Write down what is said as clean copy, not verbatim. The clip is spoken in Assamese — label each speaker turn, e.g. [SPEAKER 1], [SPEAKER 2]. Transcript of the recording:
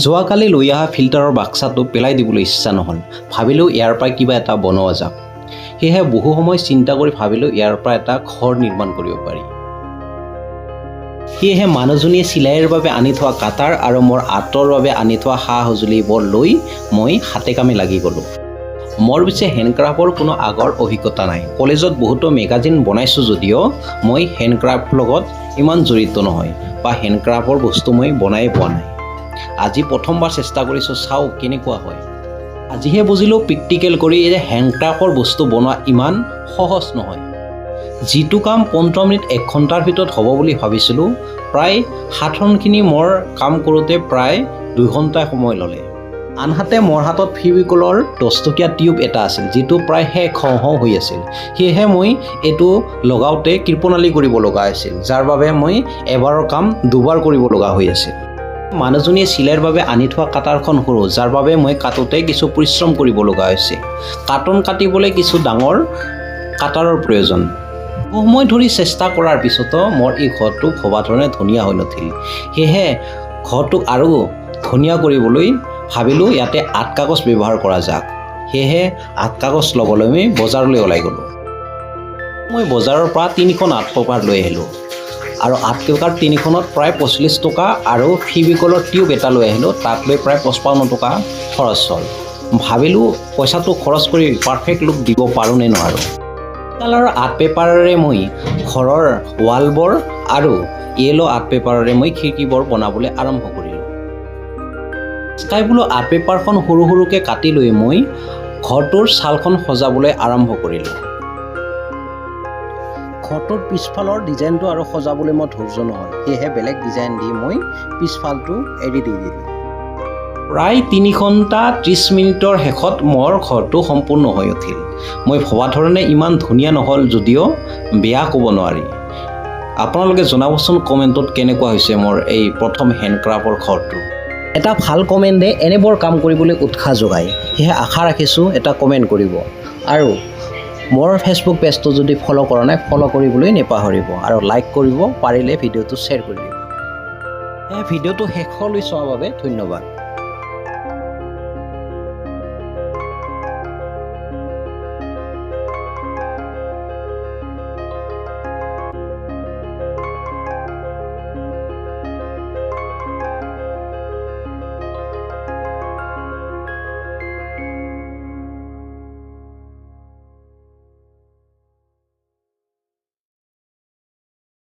[SPEAKER 1] যোৱাকালি লৈ অহা ফিল্টাৰৰ বাক্সাটো পেলাই দিবলৈ ইচ্ছা নহ'ল। ভাবিলোঁ, ইয়াৰ পৰা কিবা এটা বনোৱা যাওক। সেয়েহে বহু সময় চিন্তা কৰি ভাবিলোঁ, ইয়াৰ পৰা এটা ঘৰ নিৰ্মাণ কৰিব পাৰি। সেয়েহে মানুহজনীয়ে চিলাইৰ বাবে আনি থোৱা কাটাৰ আৰু মোৰ আৰ্টৰ বাবে আনি থোৱা সা সঁজুলিবোৰ লৈ মই হাতে কামে লাগি গ'লোঁ। মোৰ পিছে হেণ্ডক্ৰাফ্টৰ কোনো আগৰ অভিজ্ঞতা নাই। কলেজত বহুতো মেগাজিন বনাইছোঁ যদিও মই হেণ্ডক্ৰাফ্ট লগত ইমান জড়িত নহয় বা হেণ্ডক্ৰাফ্টৰ বস্তু মই বনাই পোৱা নাই। আজি প্ৰথমবাৰ চেষ্টা কৰিছোঁ, চাওঁ কেনেকুৱা হয়। আজিহে বুজিলোঁ প্ৰেক্টিকেল কৰি যে হেণ্ডক্ৰাফ্টৰ বস্তু বনোৱা ইমান সহজ নহয়। যিটো কাম 15 মিনিট, এক ঘণ্টাৰ ভিতৰত হ'ব বুলি ভাবিছিলোঁ, প্ৰায় সাধাৰণখিনি মোৰ কাম কৰোঁতে প্ৰায় 2 ঘণ্টা সময় ল'লে। আনহাতে মোৰ হাতত ফেভিকলৰ 10 টকীয়া টিউব এটা আছিল, যিটো প্ৰায় শেষ হওঁ হওঁ হৈ আছিল। সেয়েহে মই এইটো লগাওঁতে কৃপণালি কৰিব লগা হৈছিল, যাৰ বাবে মই এবাৰৰ কাম দুবাৰ কৰিব লগা হৈ আছিল। মানুহজনীয়ে চিলাইৰ বাবে আনি থোৱা কাটাৰখন সৰু, যাৰ বাবে মই কাটোতে কিছু পৰিশ্ৰম কৰিব লগা হৈছে। কাৰ্টন কাটিবলৈ কিছু ডাঙৰ কাটাৰৰ প্ৰয়োজন। বহু সময় ধৰি চেষ্টা কৰাৰ পিছতো মোৰ এই ঘৰটো ভবা ধৰণে ধুনীয়া হৈ নুঠিল। সেয়েহে ঘৰটোক আৰু ধুনীয়া কৰিবলৈ ভাবিলোঁ, ইয়াতে আৰ্ট কাগজ ব্যৱহাৰ কৰা যাওক। সেয়েহে আৰ্ট কাগজ ল'বলৈ মই বজাৰলৈ ওলাই গ'লোঁ। মই বজাৰৰ পৰা তিনিখন আৰ্ট পেপাৰ লৈ আহিলোঁ আৰু আৰ্ট পেপাৰ তিনিখনত প্ৰায় 45 টকা আৰু ফেভিকলৰ টিউব এটা লৈ আহিলোঁ, তাক লৈ প্ৰায় 55 টকা খৰচ হ'ল। ভাবিলোঁ, পইচাটো খৰচ কৰি পাৰফেক্ট লুক দিব পাৰোঁ নে নোৱাৰোঁ। কালাৰৰ আৰ্ট পেপাৰেৰে মই ঘৰৰ ৱালবোৰ আৰু য়েল' আৰ্ট পেপাৰেৰে মই খিৰিকীবোৰ বনাবলৈ আৰম্ভ কৰিলোঁ। স্কাই ব্লু আৰ্ট পেপাৰখন সৰু সৰুকৈ কাটি লৈ মই ঘৰটোৰ ছালখন সজাবলৈ আৰম্ভ কৰিলোঁ। ঘৰটোৰ পিছফালৰ ডিজাইনটো আৰু সজাবলৈ মোৰ ধৈৰ্য নহ'ল। সেয়েহে বেলেগ ডিজাইন দি মই পিছফালটো এৰি দি দিলোঁ। প্ৰায় 3 ঘণ্টা 30 মিনিটৰ শেষত মোৰ ঘৰটো সম্পূৰ্ণ হৈ উঠিল। মই ভবা ধৰণে ইমান ধুনীয়া নহ'ল যদিও বেয়া ক'ব নোৱাৰি। আপোনালোকে জনাবচোন কমেণ্টত, কেনেকুৱা হৈছে মোৰ এই প্ৰথম হেণ্ডক্ৰাফ্টৰ ঘৰটো। এটা ভাল কমেণ্টে এনেবোৰ কাম কৰিবলৈ উৎসাহ যোগায়। সেয়েহে আশা ৰাখিছোঁ, এটা কমেণ্ট কৰিব আৰু মোৰ ফেচবুক পেজটো যদি ফ'ল' কৰা নাই, ফ'ল' কৰিবলৈ নেপাহৰিব আৰু লাইক কৰিব, পাৰিলে ভিডিঅ'টো শ্বেয়াৰ কৰি দিব। এই ভিডিঅ'টো শেষলৈ চোৱাৰ বাবে ধন্যবাদ।